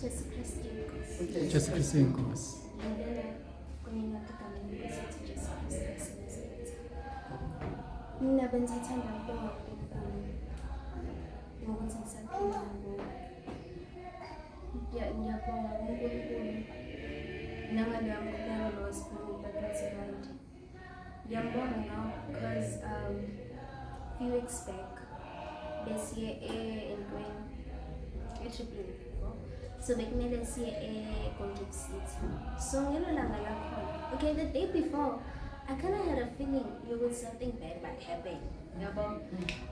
Jesu Kristu inkosi. Jesu Kristu inkosi. Ngibingelela kunina egameni lenkosi yethu Jesu Kristu waseNazaretha. Mina bengithanda ukubonga uNkulunkulu ngokuthi ngisaphila ngoku. Ngiyabonga kuNkulunkulu nangaloya mkhuleko lo wasiphuma uBaba. Ngiyambonga ngawo because few weeks back besiye entweni e-Triple, so bekumele siye e-Gold Reef City. So ngelo langa lakhona, okay, the day before I kind of had a feeling yokuthi something bad might happen, yabo,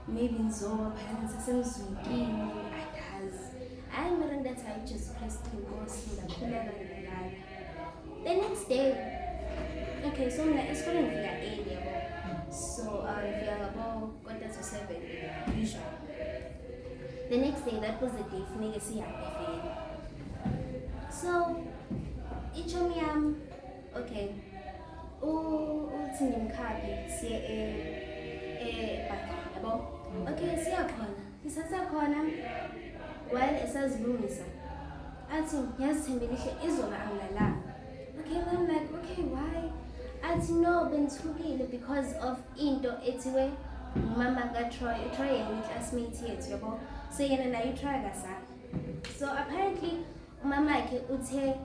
maybe ngizoba phela ngisasemzwinkini, andazi. Hayi mara ndathi, "Hayi, Jesu Kristu inkosi." Ngakhuleka, ngalala. The next day, okay, so mina esikoleni ngifika early, yabo, so ngifika ngabo 6:45 usually. The next day, that was the day funeke sihambe vele. So ichomi yami, okay, uthi ngimkhaphe siye e-bathroom, yabo. Okay, siyakhona, sisasekhona while esazilungisa, athi, "Yazi Thembelihle, izolo angilalanga." Okay, I'm like, "Okay, why?" Athi, "No, bengithukile because of into ethiwe ngumama kaTroy." UTroy yena i-classmate yethu, yabo, so yena naye uTroy akazange. So apparently umamakhe uthe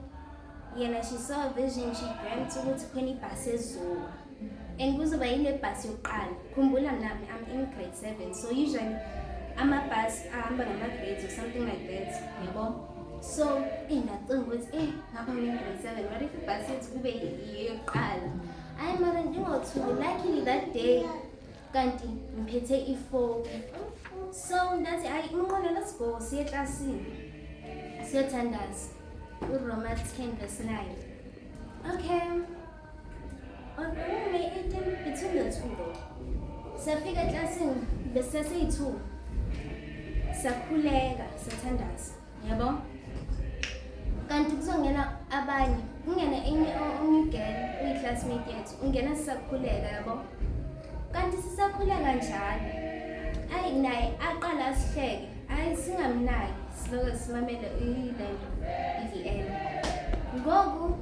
yena she saw a vision, she dreamt ukuthi khona ibhasi ezowa and kuzoba yile bhasi yokuqala. Khumbula mina I'm in grade 7, so usually amabhasi ahamba ngama-grades or something like that, yabo. So ndacinga ukuthi ngapha I'm in grade 7, what if ibhasi yethu kube yokuqala? Hayi mara ndingothuki. Luckily that day kanti ngiphethe ifoni, so ndathi, "Hayi Mnqono, let's go siye eklasini siyothandaza uRoma 10 verse 9." Okay, on May 18, between the two though, safika eklasini besiseyi-2, sakhuleka, sathandaza, yabo. Kanti kuzongena abanye, kungena enye, omunye girl uyi-classmate yethu, ungena sisakhuleka, yabo. Kanti sisakhuleka njalo, ayi naye aqala asihleke. Ayi singamnaki, siloko simamele ilento i-VN. Ngoku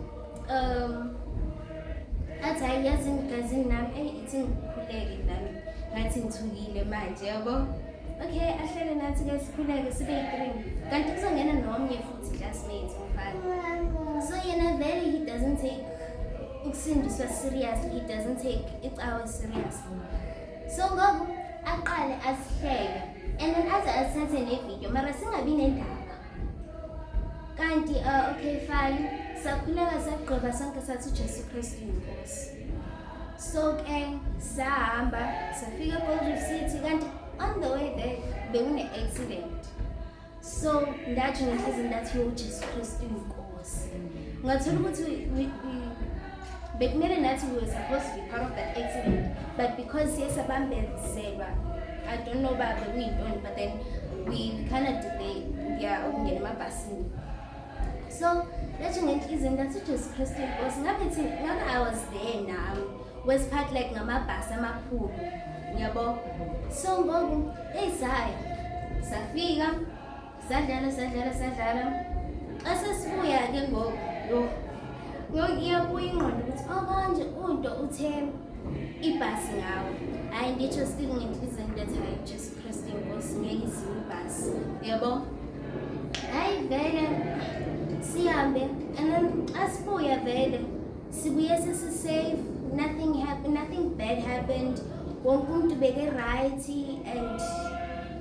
athi, "Hayi yazi ngigazini nami, eyi ithi ngikhuleke nami, ngathi ngithukile manje," yabo. Okay, ahlele nathi-ke sikhuleke sibe yi-three. Kanti kuzongena nomnye futhi classmate, umfana. So yena vele he doesn't take ukusindiswa seriously, he doesn't take icawe seriously. So ngoku aqale asihleke and then aze asithathe nevidiyo, mara singabi nendaba. Kanti okay, fine, sakhuleka, sagqiba sonke, sathi uJesu Kristu inkosi. So ke sahamba safika eGold Reef City. Kanti on the way there bekune-accident, so ndatsho ngenhliziyo ndathi, "Yo, Jesu Kristu inkosi." Ngathola ukuthi bekumele nathi we were supposed to be part of that accident, but because siye sabambezelwa, I don't know uba bekuyintoni, but then we kind of delayed, yeah, ukungena emabhasini. So ndatsho ngenhliziyo ndathi, "uJesu Kristu inkosi." Ngabe thina ngabe I was there nami was part like ngamabhasi amakhulu, yabo. So ngoku eyisaya safika, sadlala, sadlala, sadlala. Xa sesibuya-ke ngoku, yo, ngoku iyabuya ingqondo ukuthi, oh, kanje unto uthe ibhasi ngawo. Hhayi nditsho still ngenhliziyo ndathi, "Hhayi, Jesu Kristu inkosi, ngeke iziwe ibhasi," yabo. Hhayi vele sihambe and then xa sibuya vele sibuye sesi-safe, nothing happened, nothing bad happened, wonke umuntu beke-right and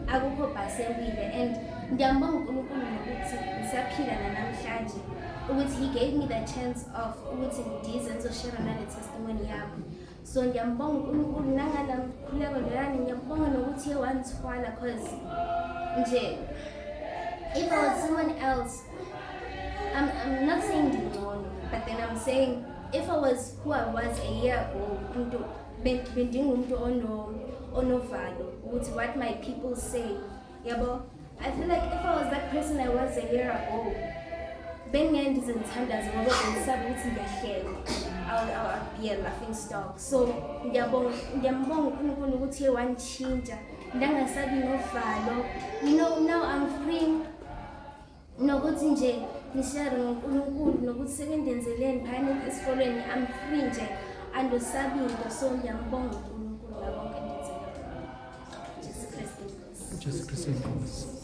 akukho bhasi ewile. And ngiyambonga uNkulunkulu ngokuthi ngisaphila nanamhlanje, ukuthi he gave me the chance of ukuthi ndize ngizoshare nale testimony yami. So ngiyambonga uNkulunkulu nangala mkhuleko loyana. Ngiyambonga nokuthi uye wangithwala, 'cause nje if I was someone else, I'm not saying ndingcono, but then I'm saying if I was who I was a year ago, umuntu bendingumuntu onovalo ukuthi what my people say, yabo. I feel like if I was that person I was a year ago, bengeke ndize ngithandaze ngoba bengisaba ukuthi ngiyahleka. I'll be a laughing stock. So ngiyabonga, ngiyambonga uNkulunkulu ukuthi uye wangitshintsha ndangasabi novalo. Now I'm free. Nokuthi nje nishare noNkulunkulu nokuthi sekendenzeleni phana esikolweni, I'm free nje, andosabi into, so ngiyambonga uNkulunkulu ngakonke endenzela. Jesu Kristu inkosi. Jesu Kristu inkosi.